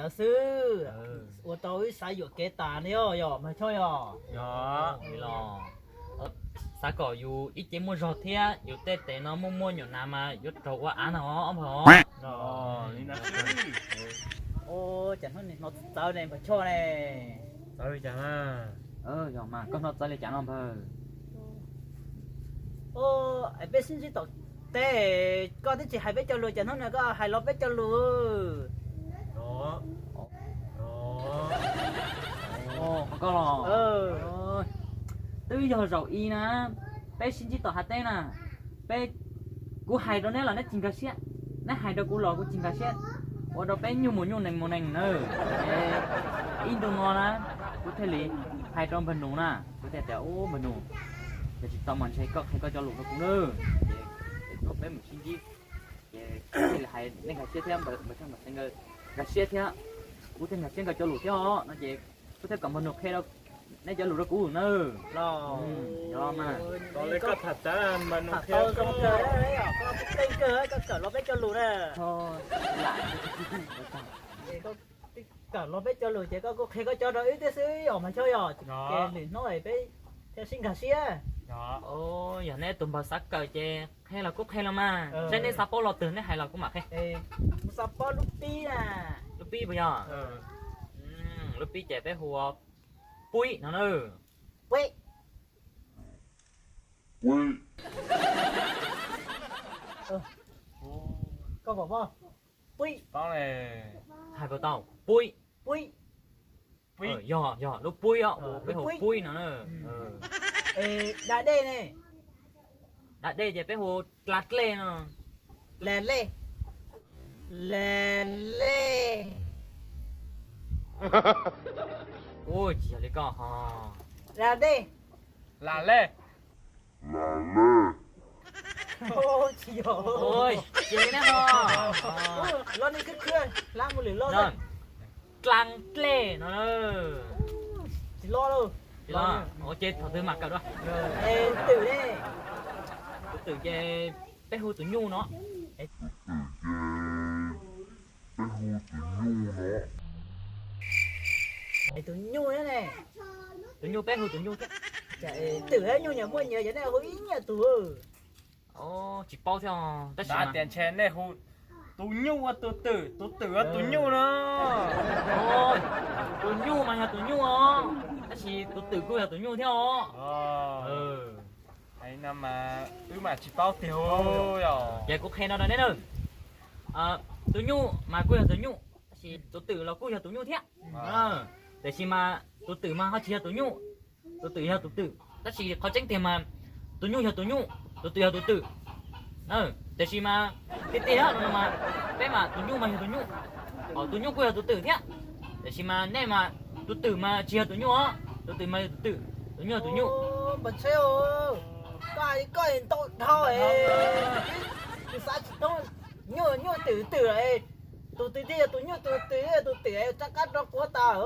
Xwb, ua tau wb xav yuam kev tas ne, yog yog mas Choj yog. Yog, los xav kom yus ib ce muaj zog thiab yus tej tes no muaj muaj nyuam nas mas yuav raug ua av no ob npawg os. Cas hnub no txawv ne npawg Choj ne. Txawv li cas na? Yog mas koj hnov txawv li cas no npawg? Peb sib ntsib tom teb, koj twb tsis hais peb cov lus, cas hnub no koj hais los peb cov lus? Koj los, twb yog zaum i na, peb sib ntsib tom hav teb na, peb, kuv hais rau neb los neb tsis nkag siab, neb hais rau kuv los kuv tsis nkag siab, ua rau peb nyuj mus nyuj nees mus nees na. Ces ib ntu no na, kuv thiaj li hais rau npawg Nus na, kuv thiaj tias, Ub npawg Nus, yog tsis tau mas ntshe koj qhia koj cov lus rau kuv na, ces peb mus sib ntsib, ces kuv thiaj li hais neb nkag siab thiab npawg Thaj Npawg Xeev nkawd nkag siab thiab, kuv thiaj nkag siab nkawd cov lus thiab os no ces kuv thiaj kom npawg Nus qhia neb cov lus rau kuv na. Los, yog mas, koj tham tas npawg Nus qhia, koj kawm los peb cov lus na. Kawm los peb cov lus ces koj kuj qhia koj cov rau wb thiab xwb os mas Choj yog, ces lwm hnub peb thiaj sib nkag siab. Yog neb tus npawg xav kawm ces qhia los kuj qhia los mas, saib neb xav paub lo twg neb hais los kuv mam qhia. Kuv xav paub lub pib na. Lub pib puas yog? Lub pib ces peb hu ua Puib no na. Puib. Koj pom, Puib. Hais puas tau? Puib. Puib. Yog, yog lub Puib os, peb hu Puib no na. Da dej ne? Da dej ces peb hu Dla Dlej no. Dla Dlej. Dla Dlej. Ua tsis yog li koj ho. Dla Dlej. Dla Dlej. Tsis yog. Los nej khwv khwv hlab mus lwm los. Dla Dlej no. Tsis los lauj. Tsis los. Ua ces thaum twg mam kawm dua? Tus twm ne? Tus twm ces peb hu tus nyuj no. Tus nyuj ne? Tus nyuj peb hu tus nyuj thiab. Twm thiab nyuj nyias muaj nyias, ces nej hu ib nyiam tus. Tsis paub thiab tab sis tias ntshe nej hu tus nyuj ua tus twm, tus twm ua tus nyuj no. Tus nyuj mas yog tus nyuj os, tab sis tus twm kuj yog tus nyuj thiab os. Wb mas tsis paub tiag. Ces kuv qhia no rau neb na. Tus nyuj mas kuj yog tus nyuj, tab sis tus twm los kuj yog tus nyuj thiab. Tiam sis mas tus twm mas ho tsis yog tus nyuj, tus twm yog tus twm. Tab sis qhov tseeb tiag mas tus nyuj yog tus nyuj, tus twm yog tus twm. Tiam sis mas tiag tiag no mas peb mas tus nyuj mas yog tus nyuj, tus nyuj kuj yog tus twm thiab. Tiam sis mas nej mas tus twm mas tsis yog tus nyuj os, tus twm mas yog tus twm, tus nyuj yog tus nyuj. Npawg Tsheb, koj hais li koj ntau dhau, kuv xav tsis thoob. Nyuj, nyuj twm twm, tus twm thiaj yog tus nyuj, tus twm yog tus twm, rov qab rau kuv tas.